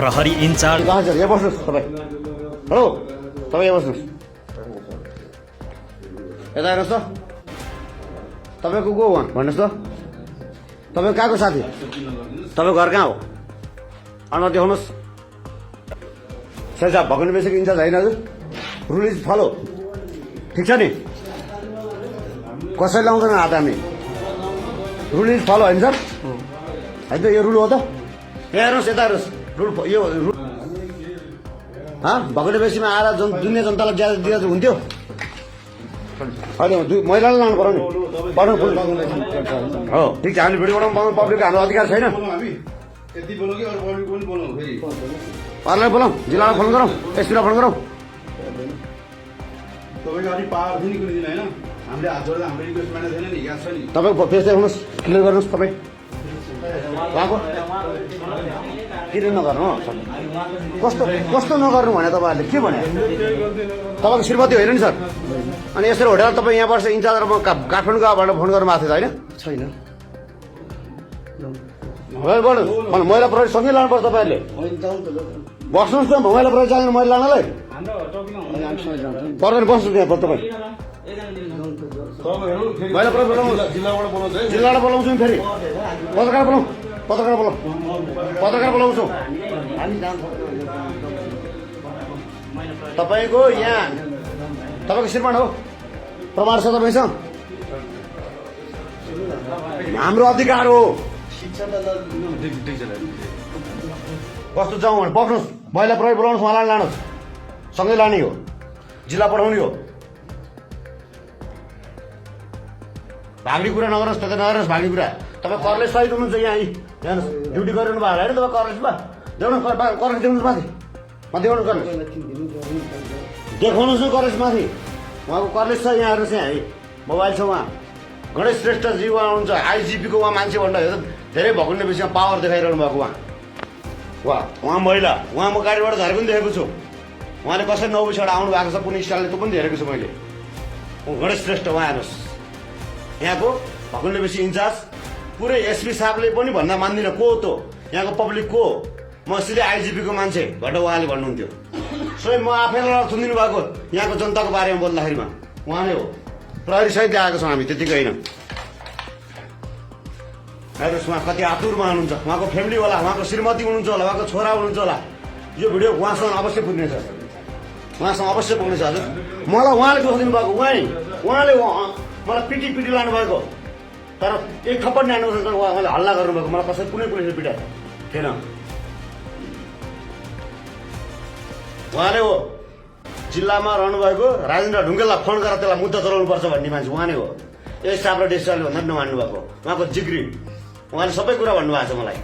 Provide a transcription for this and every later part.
प्रहरी इन्चार्ज यहाँ बस्नुहोस् तपाईँ। हेलो तपाईँ यहाँ बस्नुहोस्। यता हेर्नुहोस् त तपाईँको को उहाँ भन्नुहोस् त तपाईँ कहाँको साथी तपाईँ घर कहाँ हो अनुमति देखाउनुहोस्। सर साहब भगवान बेसीको इन्चार्ज होइन हजुर रुल इज फलो ठिक छ नि कसैले लाउँदैन हात हामी रुल इज फलो होइन सर होइन त यो रुल हो त यहाँ हेर्नुहोस् यता हेर्नुहोस् रुल यो रुल भगवान बेसीमा आएर दुनियाँ जनतालाई ज्यादा दिँदा हुन्थ्यो होइन महिलालाई लानु पऱ्यो नि पढ्नु हो ठिक छ हामीले भिडियो बनाउनु पब्लिकको हाम्रो अधिकार छैन अरूलाई बोलाउँ जिल्लालाई फोन गरौँ एसपीलाई फोन गरौँ तपाईँको फेस देखाउनुहोस् क्लियर गर्नुहोस् तपाईँ उहाँको किन नगर्नु कस्तो कस्तो नगर्नु भने तपाईँहरूले के भने तपाईँको श्रीमती होइन नि सर अनि यसरी होटेल तपाईँ यहाँबाट इन्चार्ज म काठमाडौँबाट फोन गर्नु भएको थियो होइन छैन महिला प्रहरी सँगै लानुपर्छ तपाईँहरूले बस्नुहोस् न महिला प्रहरी जाँदैन महिला लानलाई पर्दैन बस्नुहोस् यहाँ तपाईँ महिला प्रहरी बोलाउनुहोस् जिल्लाबाट बोलाउँछु नि फेरि पत्रकार बोलाउँ पत्रकार बोलाउँछु तपाईँको यहाँ तपाईँको श्रीमान हो प्रमाण छ तपाईँसँग हाम्रो अधिकार हो कस्तो जाउँ भने बस्नुहोस् महिला प्रहरी बोलाउनुहोस् उहाँलाई लानुहोस् सँगै लाने हो जिल्ला पठाउने हो भाग्ने कुरा नगर्नुहोस् त्यता नगर्नुहोस् भाग्ने कुरा तपाईँ करले सहित हुनुहुन्छ यहाँ हेर्नुहोस् ड्युटी गरिरहनु भएको होइन तपाईँ करलेसमा देउनुहोस् करलेस देउनुहोस् माथि देउनुहोस् करलेस देखाउनुहोस् न करलेस माथि उहाँको करलेस छ यहाँ हेर्नुहोस् यहाँ मोबाइल छ उहाँ गणेश श्रेष्ठजी उहाँ हुनुहुन्छ आइजिपीको उहाँ मान्छे भन्दा धेरै भगुन्ने विषयमा पावर देखाइरहनु भएको उहाँ महिला उहाँ म गाडीबाट झरेको पनि देखेको छु उहाँले कसरी 9 बजीबाट आउनु भएको छ कुनै स्टाइलले त्यो पनि हेरेको छु मैले गणेश श्रेष्ठ उहाँ हेर्नुहोस् यहाँको भगुन्ने बेसी इन्चार्ज पुरै एसपी साहबले पनि भन्दा मान्दिनँ को त यहाँको पब्लिक को म सिधै आइजिपीको मान्छे भनेर उहाँले भन्नुहुन्थ्यो स्वयं म आफैलाई थुनिदिनु भएको यहाँको जनताको बारेमा बोल्दाखेरिमा उहाँले हो प्रहरी सहित आएको छौँ हामी त्यतिकै होइन हेर्नुहोस् उहाँ कति आतुरमा हुनुहुन्छ उहाँको फ्यामिलीवाला उहाँको श्रीमती हुनुहुन्छ होला उहाँको छोरा हुनुहुन्छ होला यो भिडियो उहाँसँग अवश्य पुग्नेछ उहाँसँग अवश्य पुग्नेछ हजुर मलाई उहाँले दोष दिनुभएको उहाँले मलाई पिटी लानुभएको तर एक थप्पड न्यानु उहाँले हल्ला गर्नुभएको मलाई कसै कुनै पुलिसले पिटाएको थिएन उहाँले हो जिल्लामा रहनुभएको राजेन्द्र ढुङ्गेललाई फोन गरेर त्यसलाई मुद्दा चलाउनुपर्छ भन्ने मान्छे उहाँ नै हो यही स्टाफ र डिस्टाफले भन्दा पनि नमान्नु भएको उहाँको जिग्री उहाँले सबै कुरा भन्नुभएको छ मलाई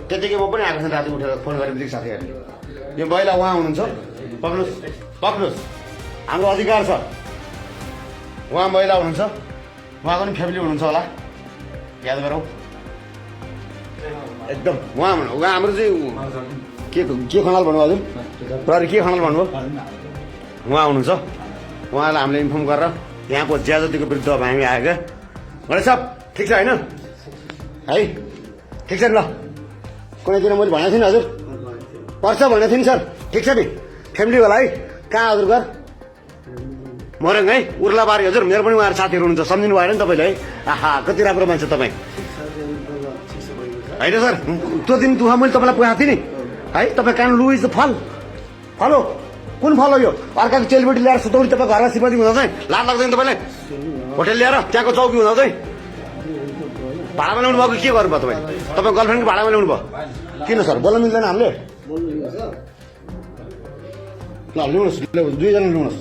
त्यतिकै म पनि आएको थिएँ राति उठेर फोन गरेँ बित्तिकै साथीहरूले यो महिला उहाँ हुनुहुन्छ पक्नुहोस् हाम्रो अधिकार छ उहाँ महिला हुनुहुन्छ उहाँको पनि फ्यामिली हुनुहुन्छ होला याद गरौँ एकदम उहाँ हाम्रो चाहिँ के खनाल भन्नुभयो हजुर प्रहरी के खनाल भन्नुभयो उहाँ हुनुहुन्छ उहाँलाई हामीले इन्फर्म गरेर यहाँको ज्यादतीको विरुद्ध अब हामी आयो क्या गणेश साहब ठिक छ होइन है ठिक छ नि ल कुनै दिन मैले भनेको थिएँ नि हजुर पर्छ भनेको थिएँ नि सर ठिक छ नि फ्यामिली होला है कहाँ हजुर घर मरङ है उर्लाबारी हजुर मेरो पनि उहाँहरू साथीहरू हुनुहुन्छ सम्झिनु भएन नि तपाईँले है आहा कति राम्रो मान्छे तपाईँ होइन सर त्यो दिन दुःख मैले तपाईँलाई पुगाएको थिएँ नि है तपाईँ कान लु इज द फल हो कुन फल हो यो अर्काको चेलीबेटी ल्याएर सुतौली तपाईँ घरमा श्रीमती हुँदा चाहिँ लाज लाग्दैन तपाईँलाई होटेल ल्याएर त्यहाँको चौकी हुँदा चाहिँ भाडामा ल्याउनु भएको के गर्नुभयो तपाईँ गर्लफ्रेन्डको भाडामा ल्याउनु भयो किन सर बोल्न मिल्दैन हामीले ल ल्याउनुहोस् दुईजना ल्याउनुहोस्